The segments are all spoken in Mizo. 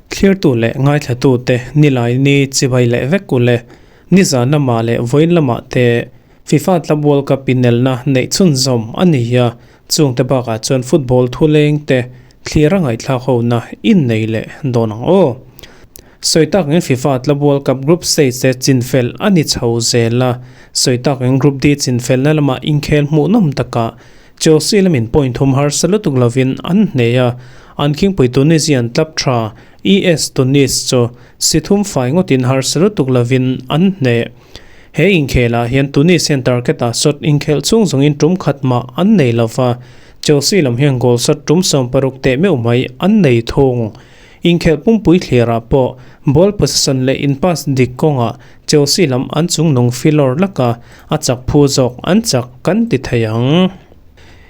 Thlirtu leh ngaithlatute Nilaini chibai leh vek u le. Nizan lamah leh vawiin lamah te FIFA Club World Cup inelna neih chhunzawm a ni a, chungte bakah chuan football thuleng te thlir a ngaihthlak hona innei leh dawn ang aw. Sawi takin FIFA Club World Cup group stage te chinfel a ni chho zel a, sawi takin Group D chinfelna lamah inkhel hmuhnawm takah Chelsea lamin point thum harsa lutuk lovin an hneh a, an khingpui Tunisian club tha ES Tunis chu si thum fai ngawtin harsa lutuk lovin an hneh. He inkhelah hian Tunis hian target-ah shot inkhelh chung zawngin tum khat mah an nei lova, Chelsea lam hian goal shot tum 16 teh meuh mai an nei thung. Inkhelh pumpui thlirah pawh ball possession leh in pass dik kawngah Chelsea lam an chungnung filawr lak a, a chak phu zawk an chak kan ti thei ang.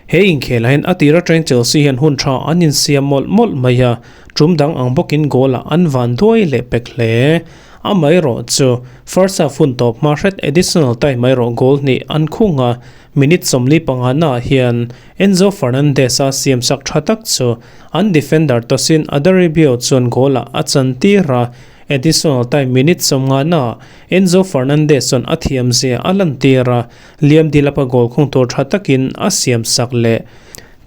He inkhelah hian a tir atangin Chelsea hian hun tha an insiam mawlh mawlh mai a, tum dang ang bawkin goal ah an van duai leh pek hle. Amaherawh chu first half hun tawp hma hret additional time erawh goal hnih an khung a, minute 45 naah hian Enzo Fernandez a siamsak tha tak chu an defender Tosin Adarabioyo chuan goal ah a chantir a, Additional time minute 50 naah Enzo Fernandez chuan a thiamzia a lantir a, Liam Delap a goal khung tur tha takin a siamsak leh.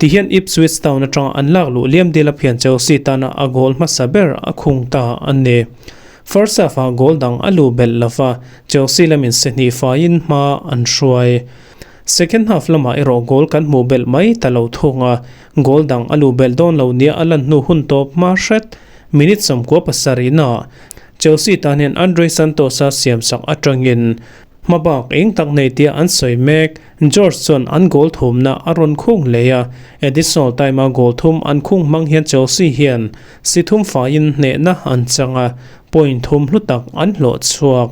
Tihian Ipswich Town atanga an lak luh Liam Delap hian Chelsea tana a goal hmasa ber a khung ta a ni. First half-ah goal dang a luh belh lova, Chelsea lamin si hnih faiin hma an hruai. Second half lamah erawh goal kan hmuh belh mai ta lo thung a, goal dang a luh belh dawn lo nia a lan hnu hun tawp hma hret. Minute 97 naah Chelsea tan hian Andre Santos-a siamsak atangin hmabak eng tak nei tia an sawi mek. George chuan an goal thumna a rawn khung leh a, additional time-a goal thum an khung hmang hian Chelsea hian si thum faiin hnehna an chang a, point thum hlu tak an hlawh chhuak.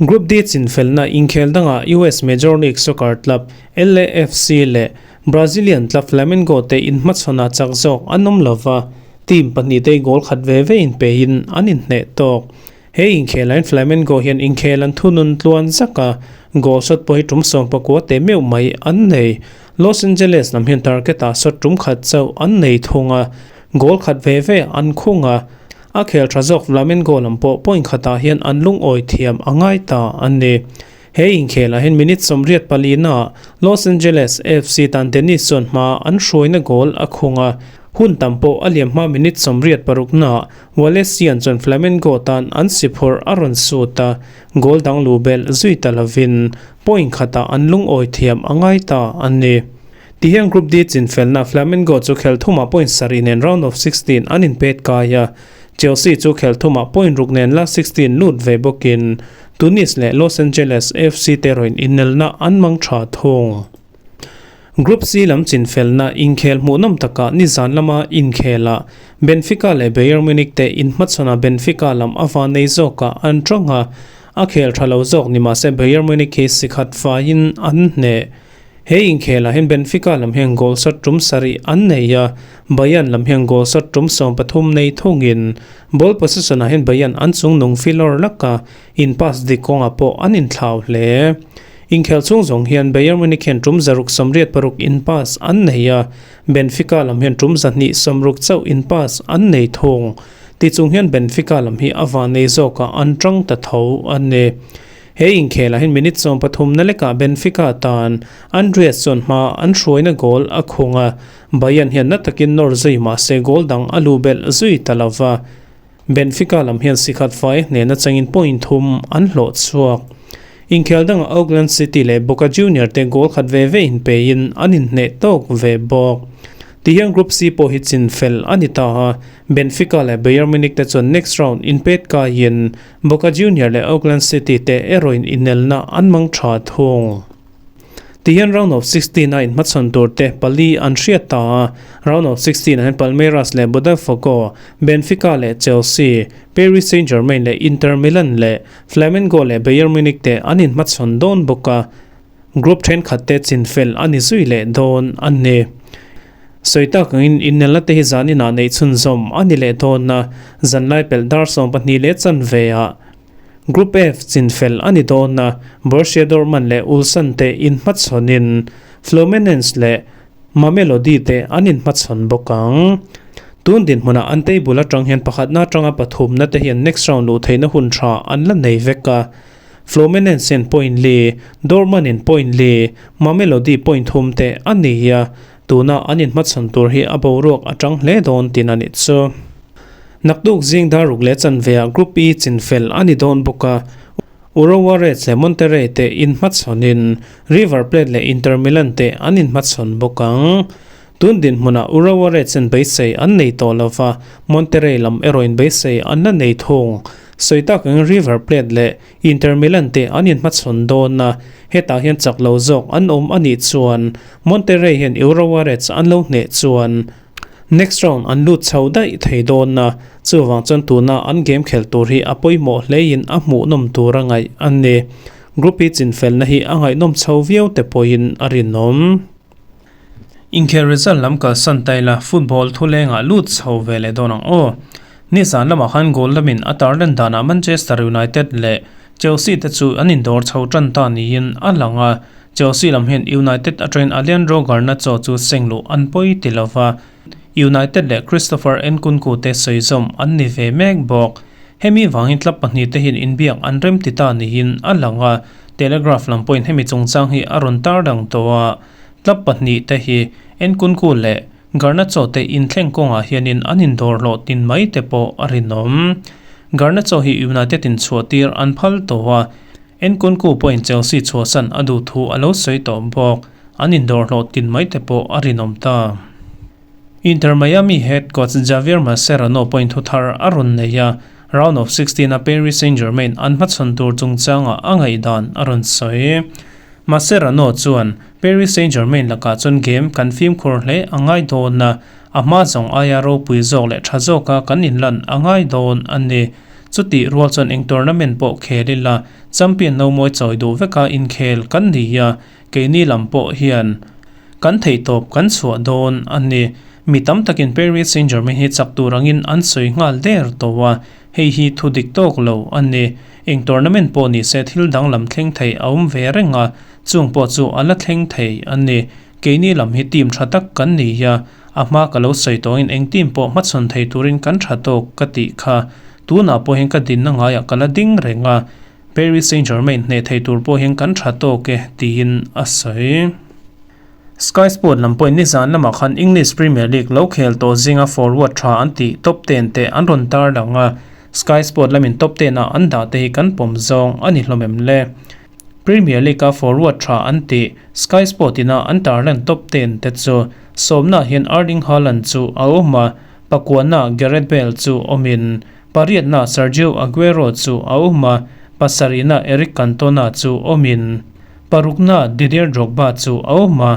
Group D chinfelna inkhel dangah US Major League Soccer club LAFC leh Brazilian club Flamengo te inhmachhawnah chak zawk an awm lova, team pahnih te goal khat ve ve inpeiin an inhneh tawk. He inkhelah hian Flamengo hian inkhel an thunun tluan zak a, goal shot pawh hi tum 19 teh meuh mai an nei. Los Angeles lam hian target-ah shot tum khat chauh an nei thung a, goal khat ve ve an khung a, A khel tha zawk Flamengo lam pawh point khatah hian an lungawi thiam a ngai ta a ni. He inkhelah hian minute 84 naah Los Angeles FC tan Dennis chuan hma an hruaina goal a khung a, hun tam pawh a liam hma minute 86 naah Wallesian chuan Flamengo tan an si phawrh a rawn sut a, goal dang luh belh zui ta lovin point khatah an lungawi thiam a ngai ta a ni. Tihian Group D chinfelna Flamengo chu khel thumah point sarih nen round of 16 an inpet kai a, Chelsea chu khel thumah point ruk nen last 16 lut ve bawkin Tunis leh Los Angeles FC te rawin inelna an mang tha thung. Group C lam chinfelna inkhel hmuhnawm takah nizan lama inkhelah Benfica leh Bayern Munich te inhmachhawnah Benfica lam a van nei zawkah an tawng a, a khel tha lo zawk ni mahse Bayern Munich hi sikhat faiin an hneh. He inkhelah hian Benfica lam hian goal shot tum sarih an nei a, Bayern lam hian goal shot tum 13 nei thungin ball possession ah hian Bayern an chungnung filawr lak a, in pass dik kawngah pawh an inthlau hle. Inkhel chhung zawng hian Bayern Munich hian tum 186 in pass an nei a, Benfica lam hian tum 260 chauh in pass an nei thung. Tichung hian Benfica lam hi a van nei zawkah an tang ta tho a ni. He inkhelah hian minute 13 na lekah Benfica tan Andreas chuan hma an hruaina goal a khung a, Bayern hian na takin nawr zui mahse goal dang a lu belh zui ta lo va. Benfica lam hian sikhat fai hnehna changin point thum an hlawh chhuak. Inkhel dangah Auckland City leh Boca Junior te goal khat ve ve inpeiin an inhneh tawk ve bawk. Tihian Group C pawh hi chin fel a ni ta a, Benfica leh Bayern Munich te chuan next round inpet kaiin Boca Junior leh Auckland City te erawhin inelna an mang tha thung. Tihian round of 16 a inhmachhawn tur te pali an hriat ta a, round of 16 ah hian Palmeiras leh Botafogo, Benfica leh Chelsea, Paris Saint-Germain leh Inter Milan leh Flamengo leh Bayern Munich te an inhmachhawn dawn bawk a, group thenkhat te chinfel a ni zui leh dawn a ni. Sawi tak angin inelna te hi zan inah neih chhunzawm a ni leh dawn a, zanlai pelh dar 12 leh chanve ah Group F chinfel a ni dawn a, Borussia Dortmund leh Ulsan te inhmachhawnin. Fluminense leh Mamelodi te an inhmachhawn bawk ang. Tun dinhmunah an table atang hian pakhatna atanga pathumna te hian next round luh theihna hun tha an la nei vek a. Fluminense in point li, Dortmund in point li, Mamelodi point thum te a ni a, tuna an inhmachhawn tur hi a boruak a tang hle dawn tin a nih chu. Naktuk zing dar ruk leh chanveah Group E chinfel a ni dawn bawk a, Urawa Reds leh Monterrey te inhmachhawnin River Plate leh Inter Milan te an inhmachhawn bawk ang. Tun dinhmunah Urawa Reds in beisei an nei tawh lo va, Monterrey lam erawhin beisei an la nei thung. Sawi tak ang River Plate leh Inter Milan te an inhmachhawn dawn a, hetah hian chak lo zawk an awm a nih chuan Monterrey hian Urawa Reds an lo hneh chuan next round an lut chho daih thei dawn a, chuvang chuan tuna an game khelh tur hi a pawimawh hleiin a hmuhnawm tur a ngaih a ni. Group E chinfelna hi a ngaihnawm chho viau te pawhin a rinawm. Inkhel result lam kalsan ta ila football thulengah lut chho ve leh dawn ang aw. Nizan lamah khan goal lamin a tarlan danah Manchester United leh Chelsea te chu an indawr chho tan ta niin a lang a, Chelsea lam hian United atangin Alejandro Garnacho chu seng luh an pawi ti lova, United leh Christopher Nkunku te sawi zawm an ni ve mek bawk. Hemi vangin club pahnihte hian inbiak an rem ti ta niin a lang a, Telegraph lam pawhin hemi chungchang hi a rawn tarlang tawh a. Club pahnihte hi Nkunku leh Garnacho te inthleng kawngah hianin an indawr hlawh tin mai te pawh a rinawm. Garnacho hi United in chhuahtir an phal tawh a, Nkunku pawhin Chelsea chhuahsan a duh thu a lo sawi tawh bawk. An indawr hlawh tin mai te pawh a rinawm ta. Inter Miami head coach Javier Mascherano pawhin thu thar a rawn nei a, round of 16 a Paris Saint-Germain an hmachhawn tur chungchangah a ngaihdan a rawn sawi. Mascherano chuan, Paris Saint-Germain lakah chuan game kan fimkhur hle a ngai dawn a, a hma zawng aia ropui zawk leh tha zawka kan inlan a ngai dawn a ni. Chutih rual chuan eng tournament pawh khel ila, champion no mawi chawi duh veka inkhel kan ni a, Keini lam pawh hian kan theihtawp kan chhuah dawn a ni. Mi tam takin Paris Saint-Germain hi chak tur angin an sawi nghal der tawh a, hei hi thu dik tawk lo a ni. Eng tournament pawh ni se thil danglam thleng thei a awm ve reng a, chung pawh chu a la thleng thei a ni. Keini lam hi team tha tak kan ni a, a hma ka lo sawi tawhin eng team pawh hmachhawn thei turin kan tha tawk ka tih kha. Tunah pawh hian ka dinna ngaiah ka la ding reng a. Paris Saint-Germain hneh thei tur pawh hian kan tha tawk e, tiin a sawi. Sky Sport lam pawhin nizan lamah khan English Premier League lo khel tawh zinga forward tha an tih top ten te an rawn tar lang a, Sky Sport lamin top ten ah an dah te hi kan pawm zawng a ni hlawm em le? Premier League a forward tha an tih Sky Sport ina an tarlan top ten te chu sawmna hian Erling Haaland chu a awm a, pakuana Gareth Bale chu awmin Pariatna Sergio Aguero chu a awm a, pasarihna Eric Cantona chu awmin, parukna Didier Drogba chu a awm a,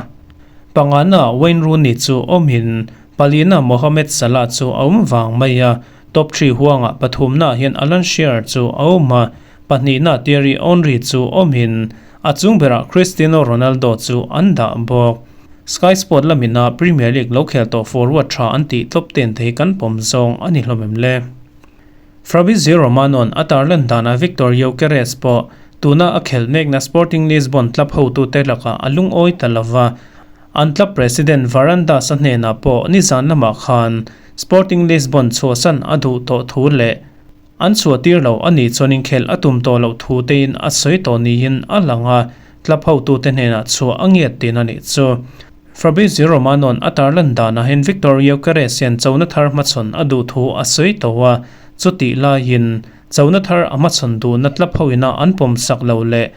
pangana Wayne Rooney chu awmin, palina Mohamed Salah chu a awm vang mai a, top three huangah pathumna hian Alan Shearer chu a awm a, pahnihna Thierry Henry chu awmin, a chung berah Cristiano Ronaldo chu an dah bawk. Sky Sport lamina Premier League lo khel tawh forward tha an tih tlawp ten te hi kan pawm zawng a ni hlawm em le? Fabrizio Romano-a'n a tarlan danah Victor Gyokeres pawh tuna a khelh mekna Sporting Lisbon club hotute lakah a lungawi ta lova, an club president Varandas-a hnenah pawh nizan lamah khan Sporting Lisbon chhuahsan a duh tawh thu leh An chhuahtir lo a nih chuan inkhelh a tum tawh loh thu tein a sawi tawh niin a lang a, club hotute hnenah chhuah a ngiat tin a nih chu. Fabrizio Romano-a'n a tarlan danah hian Victor Gyokeres hian chona thar hmachhawn a duh thu a sawi tawh a, chutih laiin chona thar a hmachhawn duhna club hoina an pawmsak lo leh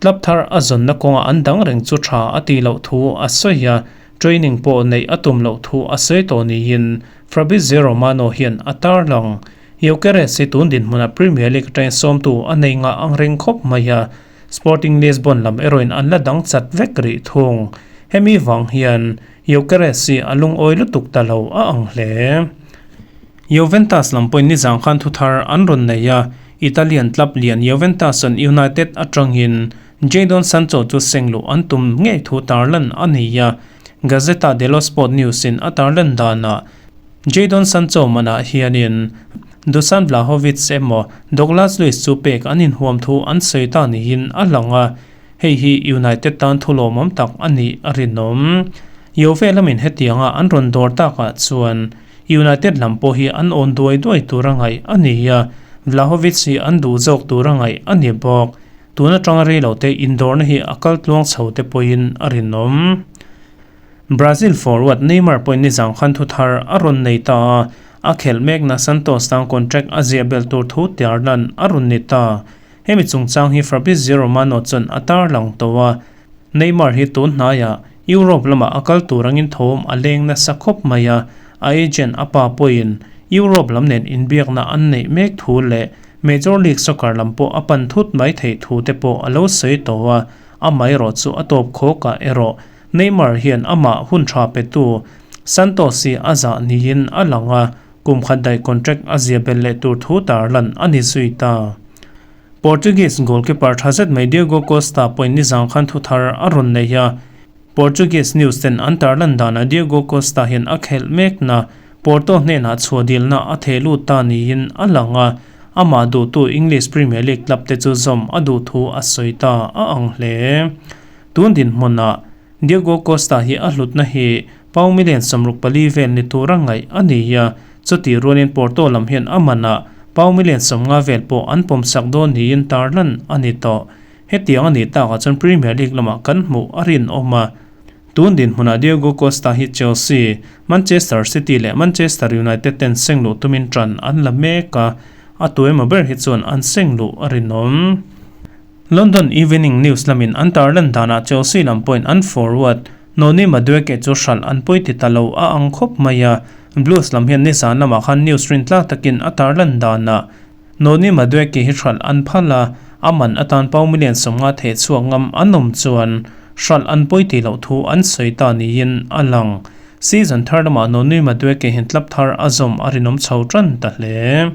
Club thar a zawnna kawngah an dang reng chu tha a tih loh thu a sawi a, training pawh neih a tum loh thu a sawi tawh niin Fabrizio Romano hian a tarlang. Gyokeres hi tun dinhmunah Premier League atangin sawmtu a nei ngah ang reng khawp mai a, Sporting Lisbon lam erawhin an la dang chat vek rih thung. Hemi vang hian Gyokeres hi a lungawi lutuk ta lo a ang hle. Juventus lam pawhin nizang khan thu thar an rawn nei a, Italian club lian Juventus an United atangin Jadon Sancho chu seng luh an tum ngei thu tarlan a ni a, Gazzetta dello Sport News in a tarlan danah Jadon Sancho manah hianin Dusan Vlahovic emaw Douglas Luiz chu pek an inhuam thu an sawi ta niin a lang a. Hei hi United tan thu lawmawm tak a nih a rinawm. Juve lamin hetianga an rawn dawr takah chuan United lam pawh hi an awn duai duai tur a ngaih a ni a, Vlahovic hi an duh zawk tur a ngaih a ni bawk. Tun atanga rei lo te indawrna hi a kal tluang chho te pawhin a rinawm. Brazil forward Neymar pawhin nizang khan thu thar a rawn nei ta a, a khelh mekna Santos tan contract a ziah belh tur thu tiar lan a rawn ni ta. Hemi chungchang hi Fabrizio Romano chuan a tarlang tawh a, Neymar hi tun hnaiah Europe lamah a kal tur angin thawm a leng nasa khawp mai a, a agent a pa pawhin Europe lam nen inbiakna an neih mek thu leh Major League Soccer lam pawh a pan thut mai theih thu te pawh a lo sawi tawh a, amaherawh chu a tawp khawkah erawh Neymar hian amah hun tha petu Santos hi a zah niin a lang a, kum khat daih contract a zia belh leh tur thu tarlan a ni zui ta. Portuguese goalkeeper tha zet mai Diogo Costa pawhin nizang khan thu thar a rawn nei a, Portuguese news ten an tarlan danah Diogo Costa hian a khelh mekna Porto hnenah chhuah dilna a theh lut ta niin a lang a, amah duhtu English Premier League club te chu zawm a duh thu a sawi ta a ang hle. Tun dinhmunah Diogo Costa hi a hlutna hi pound million 64 vel ni tura ngaih a ni a, chutih rualin Porto lam hian a manah pound million 50 vel pawh an pawmsak dawn niin tarlan a ni tawh. Hetiang a nih takah chuan Premier League lamah kan hmuh a rinawm a. Tun dinhmunah Diogo Costa hi Chelsea, Manchester City leh Manchester United ten seng luh tumin ṭan an la mek a, a tu emaw ber hi chuan an seng luh a rinawm. London Evening News lamin an tarlan danah Chelsea lam pawhin an forward Noni Madueke chu hralh an pawi ti ta lo a ang khawp mai a, Blues lam hian nizan lamah khan news rintlak takin a tarlan danah Noni Madueke hi hralh an phal a, a man atan pound million 50 theh chhuak ngam an awm chuan hralh an pawi ti loh thu an sawi ta niin a lang. Season thar lamah Noni Madueke hian club thar a zawm a rinawm chho tan ta hle.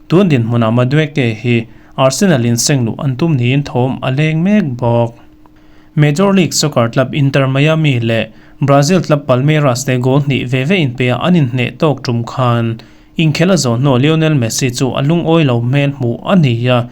Tun dinhmunah Madueke hi Arsenal in seng luh an tum niin thawm a leng mek bawk. Major League Soccer club Inter Miami leh Brazil club Palmeiras te goal hnih ve ve inpeah an inhneh tawk tum khan inkhel a zawh hnuah Lionel Messi chu a lungawi lo hmel hmuh a ni a.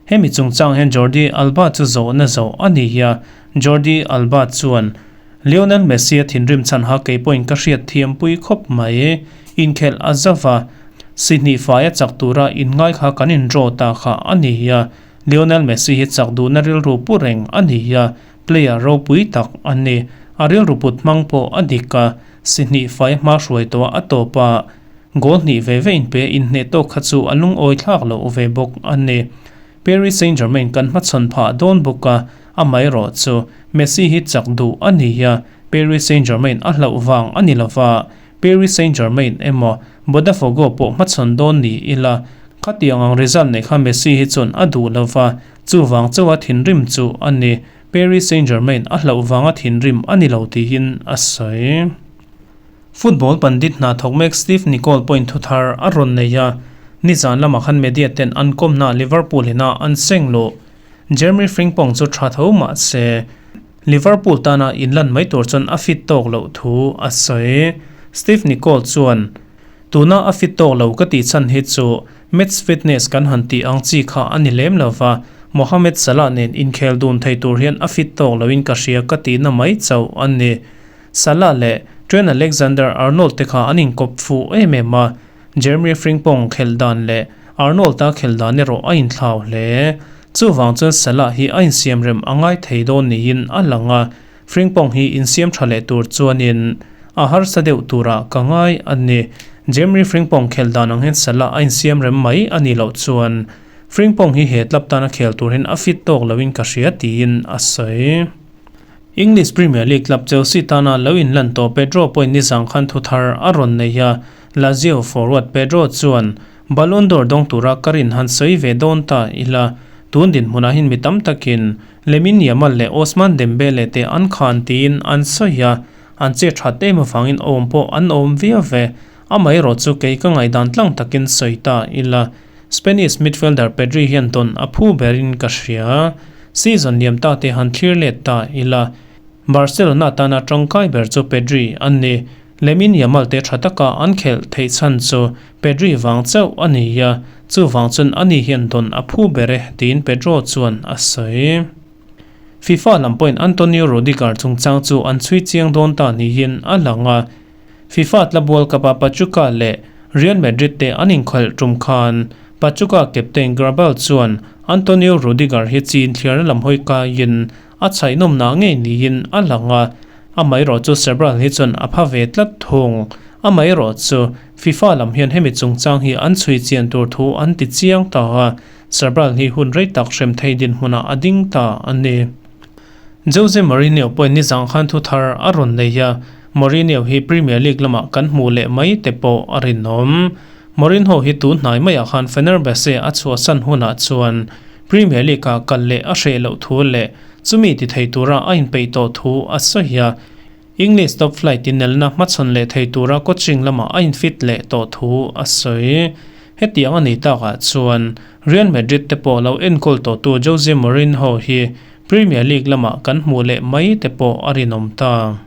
Hemi chungchang hian Jordi Alba chu zawhna zawh a ni a, Jordi Alba chuan, Lionel Messi a thinrim chhan ha kei pawhin ka hriat thiam pui khawp mai. Inkhelh a zava, si hnih fai a chak tura inngai kha kan in draw ta kha a ni a. Lionel Messi hi chak duhna rilru pu reng a ni a, player ropui tak a ni. A rilru put hmang pawh a dik a, si hnih fai hma hruai tawh a tawp a, goal hnih ve ve inpe inhneh tawk kha chu a lungawi thlak loh ve bawk a ni. Paris Saint-Germain kan hmachhawn phah dawn bawk a, amaherawh chu Messi hi chak duh a ni a, Paris Saint-Germain a hlauh vang a ni lova, Paris Saint-Germain emaw Botafogo pawh hmachhawn dawn ni ila, khatiang ang result neih kha Messi hi chuan a duh lova, chuvang chauha thinrim chu a ni, Paris Saint-Germain a hlauh vanga thinrim a ni lo tiin a sawi. Football pandit hna thawk mek Steve Nicol pawhin thu thar a rawn nei a, nizan lamah khan media ten an kawmna Liverpool ina an seng luh. Jeremy Frimpong chu tha tho mah se, Liverpool tana inlan mai tur chuan a fit tawk loh thu a sawi. Steve Nicol chuan, Tuna a fit tawk lo ka tih chhan hi chu match fitness kan han tih ang chi kha a ni lem lo va, Mohamed Salah nen inkhel dun thei tur hian a fit tawk loin ka hria ka tihna mai chauh a ni. Salah leh Trent Alexander-Arnold te kha an inkawp fuh em em a, Jeremy Frimpong khelh dan leh Arnold-a khelh dan erawh a inthlau hle. Chuvang chuan Salah hi a insiamrem a ngai thei dawn niin a lang a, Frimpong hi insiam tha leh tur chuanin a harsa deuh turah ka ngai a ni. Jeremy Frimpong khelh dan ang hian Salah a insiamrem mai a nih loh chuan Frimpong hi he club tana khel tur hian a fit tawk loin ka hria tiin a sawi. English Premier League club Chelsea tana lo inlan tawh Pedro pawhin nizang khan thu thar a rawn nei a, Lazio forward Pedro chuan Ballon d'Or dawng tura ka rin han sawi ve dawn ta ila, tun dinhmunah hin mi tam takin Lamine Yamal leh Ousmane Dembele te an khan tiin an sawi a, an che that em avangin awm pawh an awm viau ve. Amaherawh chu kei ka ngaihdan tlang takin sawi ta ila, Spanish midfielder Pedri hian tawn a phu berin ka hria. Season liam ta te han thlir let ta ila, Barcelona tana tangkai ber chu Pedri a ni. Lamine Yamal te tha taka an khelh theih chhan chu Pedri vang chauh a ni a, chuvang chuan ani hian tawn a phu ber e, tiin Pedro chuan a sawi. FIFA lam pawhin Antonio Rudiger chungchang chu an chhui chiang dawn ta niin a lang a. FIFA Club World Cup-ah Pachuca leh Real Madrid te an inkhalh tum khan Pachuca captain Grabal chuan Antonio Rudiger hi chin thliarna lam hawi kaiin a chhaihnawmna ngei niin a lang a, amaherawh chu Cabral hi chuan a pha ve tlat thung. Amaherawh chu FIFA lam hian hemi chungchang hi an chhui chian tur thu an ti chiang ta a, Cabral hi hun rei tak hrem thei dinhmunah a ding ta a ni. Jose Mourinho pawhin nizang khan thu thar a rawn nei a, Mourinho hi Premier League lamah kan hmuh leh mai te pawh a rinawm. Mourinho hi tun hnai maiah khan Fenerbahce a chhuahsan hunah chuan Premier League-ah kal leh a hreh loh thu leh chumi ti thei tura a inpeih tawh thu a sawi a. English top flight inelna hmachhawn leh thei tura coaching lamah a infit leh tawh thu a sawi. Hetiang a ni takah chuan Real Madrid te pawh lo enkawl tawhtu Jose Mourinho hi Premier League lamah kan hmuh leh mai te pawh a rinawm ta.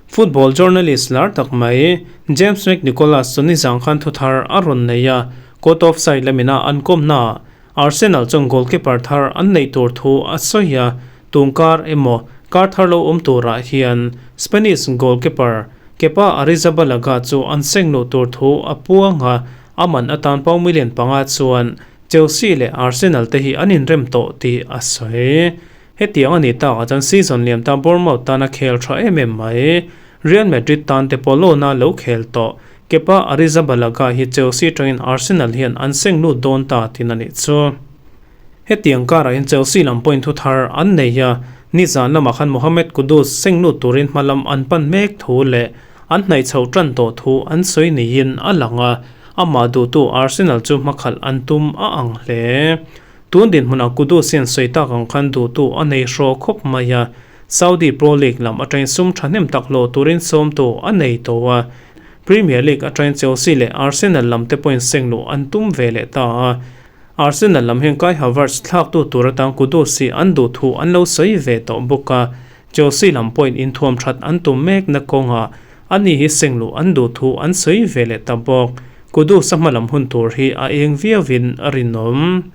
Football journalist lar tak mai James McNicholas chu nizang khan thuthar a rawn nei a, court of side lamina an kawmnaah Arsenal chuan goalkeeper thar an neih tur thu a sawi a, tun kar emaw kar thar lo awm turah hian Spanish goalkeeper Kepa Arrizabalaga chu an seng luh tur thu a puang a, a man atan pau million panga chuan Chelsea leh Arsenal te hi an inrem tawh tih a sawi. Hetiang a ni takah chuan season liam tan Bournemouth tan a khel tha em em mai. Real Madrid tan te pawh loan-a lo khel tawh. Kepa Arrizabalaga hi Chelsea atangin Arsenal hian an seng lut dawn ta tin a nih chu. Hetiang karah hian Chelsea lam pawhin thu thar an nei a, nizan lamah khan Mohamed Kudus seng lut turin hma lam an pan mek thu leh an hnaih chho tan tawh thu an sawi niin a lang a, amah duhtu Arsenal chu hmakhalh an tum a ang hle. Tun dinhmunah Kudus hian sawi tak ang khan duhtu a nei hraw khawp mai a, Saudi Pro League lam atangin sum thahnem tak hlawh turin sawmtu a nei tawh a, Premier League atangin Chelsea leh Arsenal lam te pawhin seng luh an tum ve leh ta a. Arsenal lam hian Kai Havertz thlaktu tur atan Kudus hi an duh thu an lo sawi ve tawh bawk a, Chelsea lam pawhin inthuam that an tum mekna kawngah ani hi seng luh an duh thu an sawi ve leh ta bawk. Kudus a hmalam hun tur hi a eng viauin a rinawm.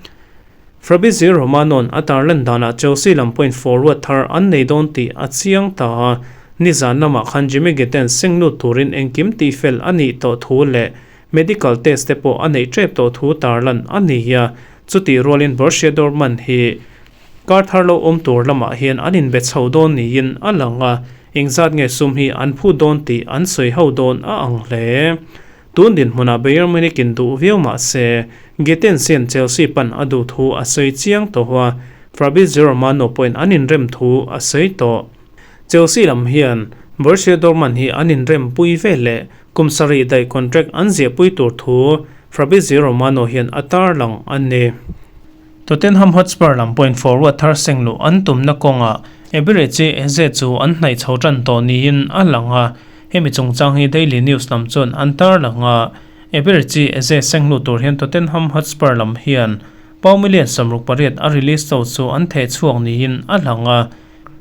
Fabrizio Romano-a'n a tarlan danah Chelsea lam pawhin forward thar an nei dawn tih a chiang ta a, nizan lamah khan Jimmy Gittens seng lut turin engkim tihfel a nih tawh thu leh medical test te pawh a neih tep tawh thu tarlan a ni a, chutih rualin Borussia Dortmund hi Kar thar lo awm tur lamah hian an inbe chho dawn niin a lang a, engzat nge sum hi an phut dawn tih an sawi ho dawn a ang hle. Tun dinhmunah Bayern Munich in duh viau mah se, Gittens hian Chelsea pan a duh thu a sawi chiang tawh a, Fabrizio Romano pawhin an inrem thu a sawi tawh. Chelsea lam hian Borussia Dortmund hi an inrem pui ve leh kum sarih daih contract an ziahpui tur thu Fabrizio Romano hian a tarlang a ni. Tottenham Hotspur lam pawhin forward thar seng luh an tumna kawngah Eberechi Eze chu an hnaih chho tan tawh niin a lang a, hemi chungchang hi Daily News lam chuan an tarlang a. Eberechi Eze seng luh tur hian Tottenham Hotspur lam hian pau million 68 a release to chu an theh chhuak niin a lang a,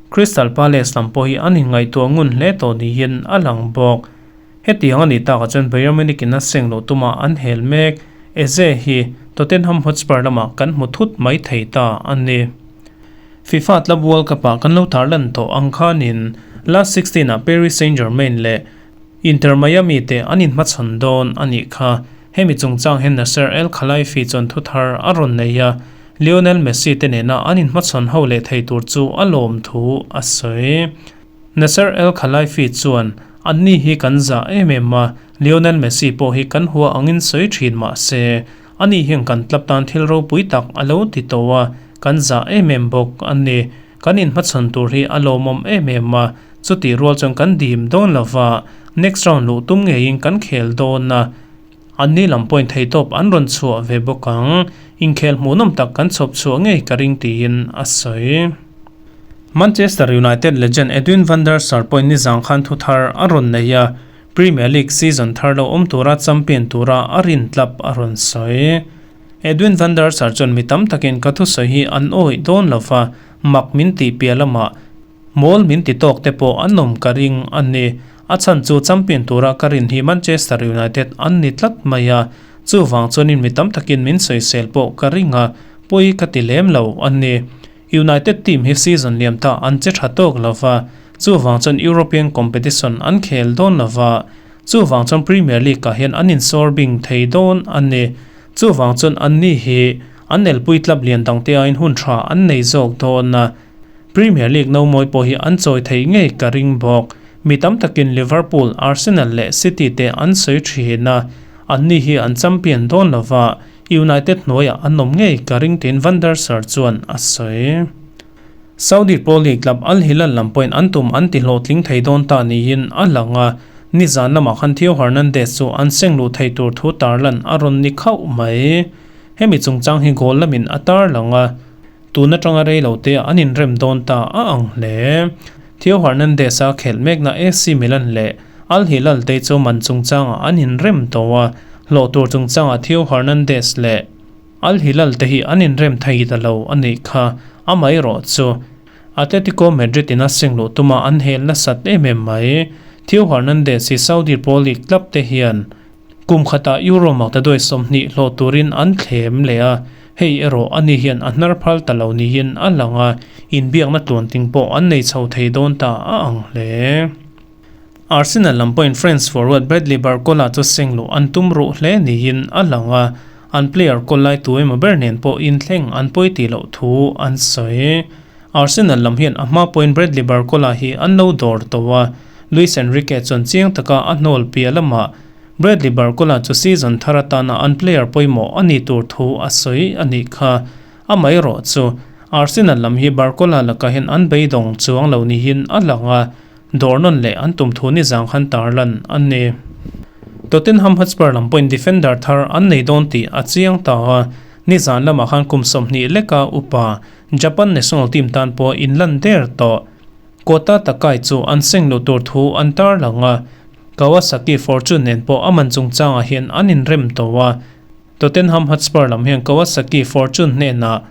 Crystal Palace lam pawh hi an inngaihtuah ngun hle tawh niin a lang bawk. Hetiang a nih takah chuan Bayern Munich in a seng loh tumah an hel mek. Eze hi Tottenham Hotspur lamah kan hmu thut mai thei ta a ni. FIFA Club World Cup-ah kan lo tarlan tawh ang khanin last 16 ah Paris Saint-Germain leh Inter Miami te an inhmachhawn dawn a nih kha. Hemi chungchang hian Nasser El Khelaifi chuan thu thar a rawn nei a, Lionel Messi te nena an inhmachhawn ho leh thei tur chu a lawm thu a sawi. Nasser El Khelaifi chuan, Anni hi kan zah em em a, Lionel Messi pawh hi kan hua angin sawi thin mah se, ani hian kan club tan thil ropui tak a lo ti tawh a, kan zah em em bawk a ni. Kan inhmachhawn tur hi a lawmawm em em a, chutih rual chuan kan dim dawn lo va, next round luh tum ngeiin kan khel dawn a, anni lam pawhin theihtawp an rawn chhuah ve bawk ang, inkhel hmuhnawm tak kan chhawp chhuah ngei ka ring tiin a sawi. Manchester United legend Edwin van der Sar pawhin nizang khan thu thar a rawn nei a, Premier League season thar lo awm tura champion tura a rin tlap a rawn sawi. Edwin van der Sar chuan mi tam takin ka thusawi hi an awih dawn lo va, mak min tih piah lamah mawl min ti tawk te pawh an awm ka ring a ni. A chhan chu champion tura ka rin hi Manchester United an ni tlat mai a, chuvang chuanin mi tam takin min sawisel pawh ka ring a, pawi ka ti lem lo a ni. United team hi season liam ta an che tha tawk lova, chuvang chuan European competition an khel dawn lova, chuvang chuan Premier League ah hian an insawr bing thei dawn a ni. Chuvang chuan anni hi an elpui club lian dangte aiin hun tha an nei zawk dawn a, Premier League no mawi pawh hi an chawi thei ngei ka ring bawk. Mi tam takin Liverpool, Arsenal leh City te an sawi thin a, anni hi an champion dawn lova, United hnuaiah an awm ngei ka ring tiin Van der Sar chuan a sawi. Saudi Pro League club Al Hilal lam pawhin an tum an ti hlawhtling thei dawn ta niin a lang a, nizan lamah khan Theo Hernandez chu an seng luh thei tur thu tarlan a rawn ni khauh mai. Hemi chungchang hi goal lamin a tarlang a, tun atanga rei lo te an inrem dawn ta a ang hle. Theo Hernandez-a khelh mekna AC Milan leh Al Hilal te chu man chungchangah an inrem tawh a, hlawh tur chungchangah Theo Hernandez leh Al Hilal te hi an inrem thei ta lo a nih kha. Amaherawh chu Atletico Madrid in a seng luh tuma an hel nasat em em mai. Theo Hernandez hi Saudi Pro League club te hian Kum khatah Euro maktaduai 20 hlawh turin an thlem leh a, hei erawh ani hian a hnar phal ta lo niin a lang a, inbiakna tluanting pawh an nei chho thei dawn ta a ang hle. Arsenal lam pawhin France forward Bradley Barcola chu seng luh an tum ruh hle niin a lang a, an player kawl lai tu emaw ber nen pawh inthleng an pawi tih loh thu an sawi. Arsenal lam hian a hma pawhin Bradley Barcola hi an lo dawr tawh a, Luis Enrique chuan chiang taka a hnawl piah lamah Bradley Barcola chu season thar atana an player pawimawh a nih tur thu a sawi a nih kha. Amaherawh chu Arsenal lam hi Barcola lakah hian an beidawng chuang lo niin a lang a, dawr nawn leh an tum thu nizang khan tarlan a ni. Tottenham Hotspur lam pawhin defender thar an nei dawn tih a chiang ta a, nizan lamah khan kum 20 leka upa Japan national team tan pawh inlan der tawh. Kota Takai chu an seng luh tur thu an tarlang a, Kawasaki Fortune nen pawh a man chungchangah hian an inrem tawh a. Tottenham Hotspur lam hian Kawasaki Fortune hnenah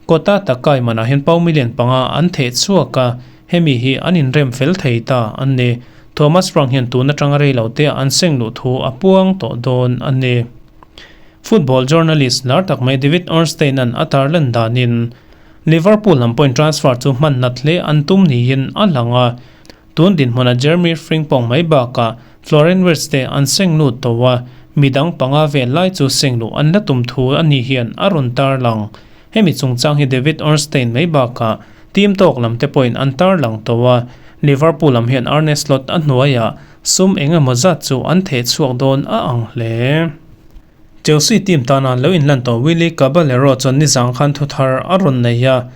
Kota Takai manah hian pau million panga an theh chhuak a, hemi hi an inrem fel thei ta a ni. Thomas Frank hian tun atanga rei lo te an seng luh thu a puang tawh dawn a ni. Football journalist lar tak mai David Ornstein-a'n a tarlan danin Liverpool lam pawhin transfer chu hman nat hle an tum niin a lang a, tun dinhmuna Jeremy Frimpong mai bakah Florian Wirtz te an seng lut tawh a, midang panga vel lai chu seng luh an la tum thu a ni hian a rawn tarlang. Hemi chungchang hi David Ornstein mai bakah team tawk lam te pawhin an tarlang tawh a, Liverpool lam hian Arne Slot a hnuaiah sum eng emaw zat chu an theh chhuak dawn a ang hle. Chelsea team tana lo inlan tawh Willy Caballero chuan nizang khan thu thar a rawn nei a,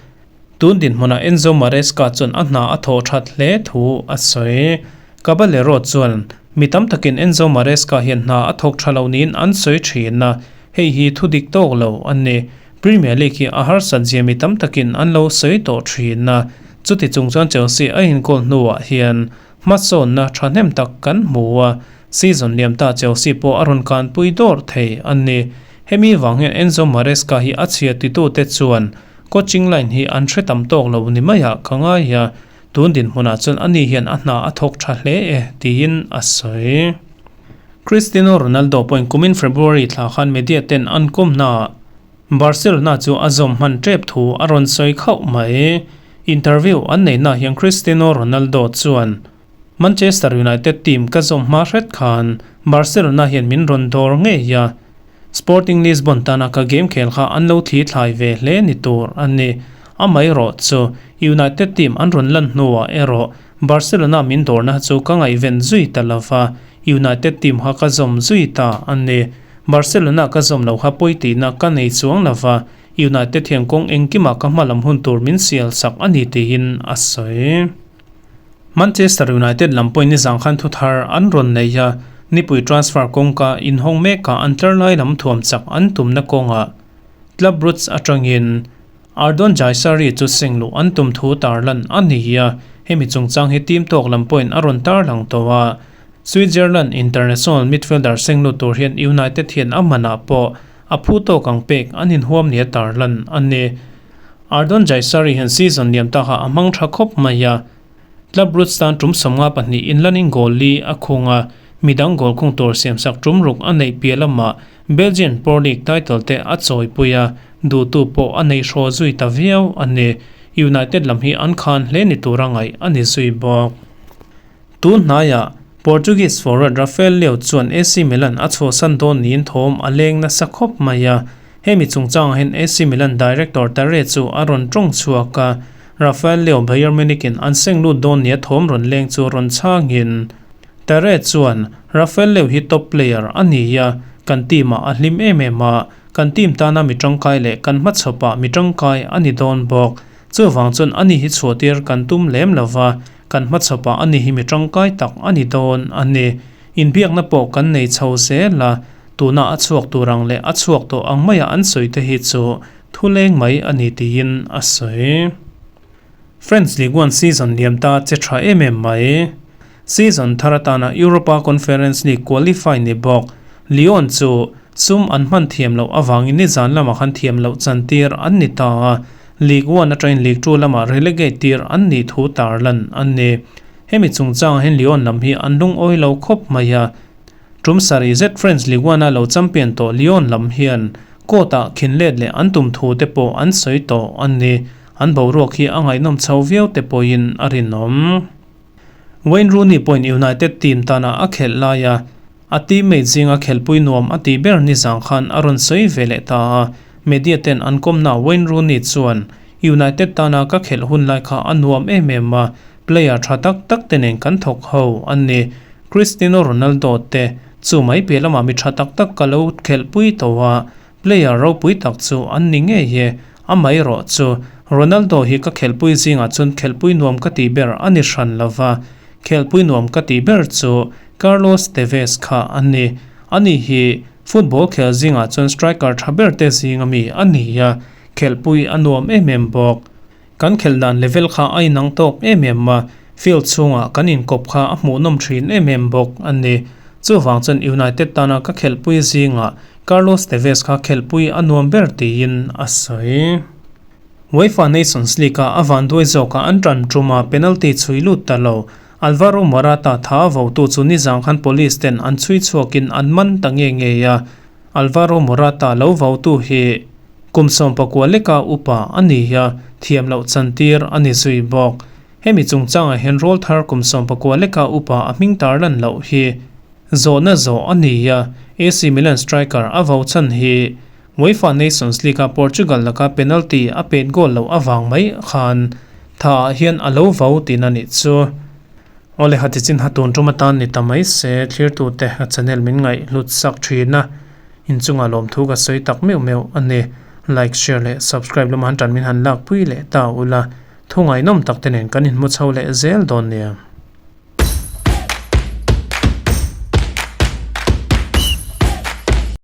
tun dinhmunah Enzo Maresca chuan a hna a thawh that hle thu a sawi. Caballero chuan, Mi tam takin Enzo Maresca hian hna a thawk tha lo niin an sawi thin a, hei hi thu dik tawk lo a ni. Premier League hi a harsat zia mi tam takin an lo sawi tawh thin a, chuti chung chuan Chelsea a inkawl hnuah hian Hmasawnna thahnem tak kan hmu a, season liam ta Chelsea pawh a rawn kanpui dawr thei a ni. Hemi vang hian Enzo Maresca hi a chhia titute chuan coaching line hi an hre tam tawk lo ni maiah ka ngai a, tun dinhmunah chuan ani hian a hna a thawk tha hle e tiin a sawi. Cristiano Ronaldo pawhin kumin February thla khan media ten an kawmnaah Barcelona chu a zawm hman tep thu a rawn sawi khauh mai. Interview an neihna hian Cristiano Ronaldo chuan, Manchester United team ka zawm hma hret khan Barcelona hian min rawn dawr ngei a. Sporting Lisbon tana ka game khel kha an lo thli thlai ve hle ni tur a ni. Amaherawh chu United team an rawn lan hnuah erawh Barcelona min dawrna chu ka ngaihven zui ta lova, United team kha ka zawm zui ta a ni. Barcelona ka zawm lo kha pawi tihna ka nei chuang lova, United hian kawng engkimah ka hmalam hun tur min sial sak a ni tiin a sawi. Manchester United lam pawhin nizang khan thu thar an rawn nei a, nipui transfer kawngka inhawng mekah an tlar lai lam thuam chak an tumna kawngah Club Brugge atangin Ardon Jaisari chu seng luh an tum thu tarlan a ni a, hemi chungchang hi team tawk lam pawhin a rawn tarlang tawh a. Switzerland international midfielder seng lut tur hian United hian a manah pawh a phu tawk ang pek an inhuam nia tarlan a ni. Ardon Jaisari hian season liam takah a hmang tha khawp mai a, Club Brugge tan tum 52 inlanin goal li a khung a, midang goal khung tur siamsak tum ruk a neih piah lamah Belgian Pro League title te a chawipui a, duhtu pawh a nei hraw zui ta viau a ni. United lam hi an khan hle ni tura ngaih a ni zui bawk. Tun hnaiah Portuguese forward Rafael Leao chuan AC Milan a chhuahsan dawn niin thawm a leng nasa khawp mai a. Hemi chungchangah hian AC Milan director Tare chu a rawn tawng chhuak a, Rafael Leao Bayern Munich in an seng lut dawn nia thawm rawn leng chu rawn chhangin Tare chuan Rafael Leao hi top player a ni a, kan team ah a hlim em em a, kan team tana mi tangkai leh kan hmachhawpah mi tangkai a ni dawn bawk. Chuvang chuan ani hi chhuahtir kan tum lem lo va, kan hmachhawpah ani hi mi tangkai tak a ni dawn a ni. Inbiakna pawh kan nei chho zel a, tuna a chhuak tur ang leh a chhuak tawh ang maia an sawi te hi chu thu leng mai a ni tiin a sawi. French Ligue 1 season liam ta che tha em em mai. Season thar atana Europa Conference League qualify ni bawk Lyon chu sum an hman thiam loh avangin nizan lamah khan thiam loh chantir an ni ta a, League One atangin League Two lamah relegate tir an nih thu tarlan an ni. Hemi chungchangah hian Lyon lam hi an lungawi lo khawp mai a, tum sarih zet French Ligue 1 a lo champion tawh Lyon lam hian court ah khin let leh an tum thu te pawh an sawi tawh an ni. An boruak hi a ngaihnawm chho viau te pawhin a rinawm. Wayne Rooney pawhin United team tana a khelh laia a teammate zinga khelhpui nuam a tih ber nizang khan a rawn sawi ve leh ta a. Media ten an kawmna Wayne Rooney chuan, United tana ka khelh hun lai kha a nuam em em a, player tha tak tak te nen kan thawk ho an ni. Cristiano Ronaldo te chu mai piah lamah mi tha tak tak ka lo khelhpui tawh a, Player ropui tak chu an ni ngei e, amaherawh chu Ronaldo hi ka khelhpui zingah chuan khelhpui nuam ka tih ber a ni hran lo va, khelhpui nuam ka tih ber chu Carlos Tevez kha a ni. Ani hi football khel zingah chuan striker tha ber te zinga mi a ni a, khelhpui a nuam em em bawk. Kan khelh dan level kha a inang tawk em em a, field chhungah kan inkawp kha a hmuhnawm thin em em bawk a ni. Chuvang chuan United tana ka khelhpui zingah Carlos Tevez kha khelhpui a nuam ber tiin a sawi. UEFA Nations League-a a vanduai zawkah an tan ṭuma penalty chhui lut ta lo. Alvaro Morata tha a votu chu nizang khan police ten an chhui chhuakin an man ta nge ngei a. Alvaro Morata lo votu hi Kum 19 leka upa a ni a, thiam loh chantir a ni zui bawk. Hemi chungchangah hian rawlthar kum 19 leka upa a hming tar lan loh hi zawhna zawh a ni a, AC Milan striker a vo chhan hi UEFA Nations League-a Portugal laka penalty a pet goal loh avang mai khan thaah hian a lo vo tihna nih chu. Awle ha tichin ha tun tum atan ni ta mai se, thlirtute ka channel min ngaih hlut sak thin a. Inchungah lawmthu ka sawi tak meuh meuh a ni. Like, share leh subscribe lama han tan min han lakpui leh ta ula, thu ngaihnawm tak te nen kan inhmu chho leh zel dawn nia.